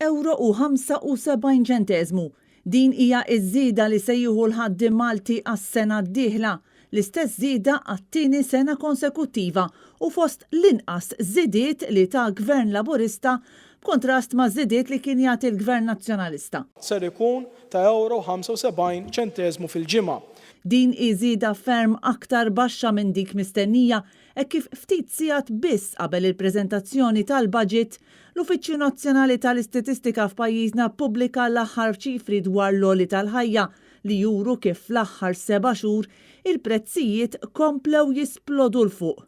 Ewro u 75 ċenteżmu. Din hija ż-żieda li se jieħu l-ħaddiem Malti għas-sena d-dieħla, l-istess żieda għat-tieni sena konsekuttiva u fost l-inqas żidiet li ta Gvern Laburista b'kuntrast maż-żidiet li kien jagħti l-Gvern Nazzjonalista. Ser ikun ta' ewro u 75 ċenteżmu fil-ġimgħa. Din hi żieda ferm aktar baxxa minn dik mistennija hekk kif ftit sigħat biss qabel il-preżentazzjoni tal-budget, l-Uffiċċju Nazzjonali tal-Istitistika f'pajjiżna ppubblika l-aħħar ċifri dwar l-għoli tal-ħajja li juru kif fl-aħħar seba' xhur il-prezzijiet komplew jisplodu 'l fuq.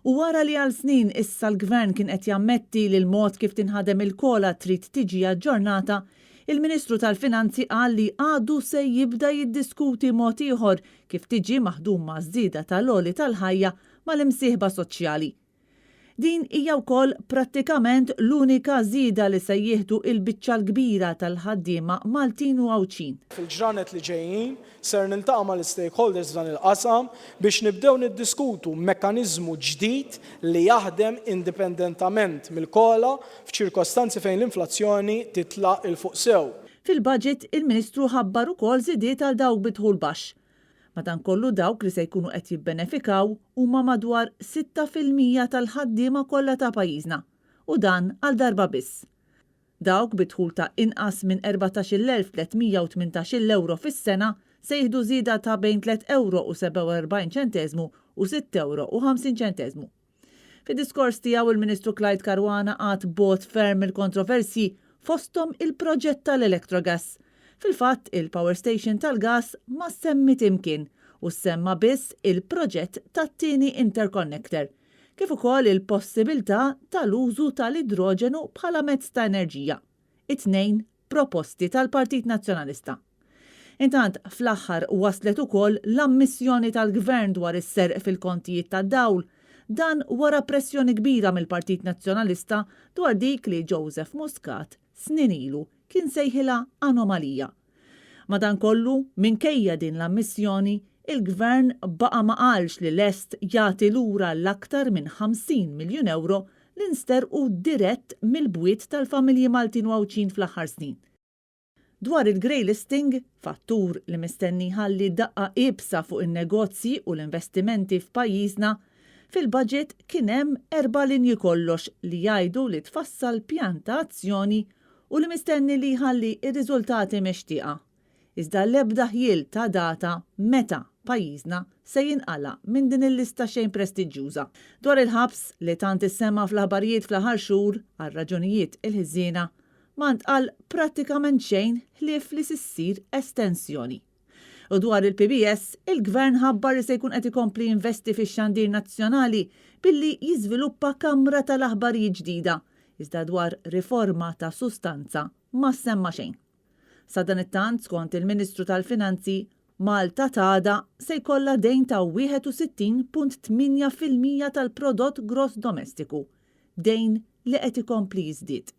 U wara li għal snin issa l-Gvern kien qed jammetti li l-mod kif tinħadem il-COLA trid tiġi aġġornata, il-Ministru tal-Finanzi qal li għadu se jibda jiddiskuti mod ieħor kif tiġi maħduma ż-żieda tal-għoli tal-ħajja mal-imsieħba soċjali. Din hija wkoll prattikament l-unika żieda li se jieħdu l-biċċa l-kbira tal-ħaddiema Maltin u Għawdxin. Fil-ġranet li ġejjin ser niltaqa' mal-istakeholders f'dan il-qasam biex nibdew niddiskutu mekkaniżmu ġdid li jaħdem indipendentament mill-COLA f'ċirkostanzi fejn l-inflazzjoni titla' 'l fuq sew. Fil-budget, il-Ministru ħabbar ukoll żidiet għal dawk bi dħul baxx. Madankollu dawk li se jkunu qed jibbenefikaw huma madwar 6% tal-ħaddiema kollha ta' pajjiżna, u dan għal darba biss. Dawk bi dħul ta' inqas minn 14,318 ewro fis-sena se jieħdu żieda ta' bejn tliet ewro u 47 ċenteżmu u sitt ewro u 50 ċenteżmu. Fid-diskors tiegħu il-Ministru Clyde Caruana qagħad bogħod ferm mill-kontroversji fosthom il-proġett tal-Electrogas. Fil-fatt, il-power station tal-gas ma ssemmiet imkien u ssemma biss il-proġett tat-tieni interconnector, kif ukoll il-possibilità tal-użu tal-idroġenu bħala mezz ta' enerġija. It-tnejn proposti tal-Partit Nazzjonalista. Intant, fl-aħħar waslet ukoll l-ammissjoni tal-Gvern dwar is-serq fil-kontijiet tad-dawl. Dan wara pressjoni kbira mill-Partit Nazzjonalista dwar dik li Joseph Muscat snin ilu kien sejħilha anomalija. Madankollu, minkejja din l-ammissjoni, il-Gvern baqa' ma qalx li lest jagħti lura l-aktar minn 50 miljun ewro li nsterqu dirett mill-bwiet tal-familji Maltin u Għawdxin fl-aħħar snin. Dwar il-grey listing, fattur li mistenni jħalli daqqa iebsa fuq in-negozji u l-investimenti f'pajjiżna, fil-budget kien hemm erba' linji kollox li jgħidu li tfassal pjan ta' azzjoni u li mistenni li jħalli r-riżultati mixtieqa. Iżda l-ebda ħjiel ta' data meta pajjiżna se jinqala' minn din il-lista xejn prestiġjuża. Dwar il-ħabs li tant issemma fl-aħbarijiet fl-aħħar xhur għal raġunijiet il-ħżiena, ma ntqal prattikament xejn ħlief li se ssir estensjoni. U dwar il-PBS, il-Gvern ħabbar li se jkun qed ikompli jinvesti fix-xandir nazzjonali billi jiżviluppa kamra tal-aħbarijiet ġdida, iżda dwar riforma ta' sustanza ma ssemma xejn. Sadanittant, skont il-Ministru tal-Finanzi, Malta t'għada se jkollha dejn ta' 61.8% tal-prodott gross domestiku, dejn li qed ikompli jiżdied.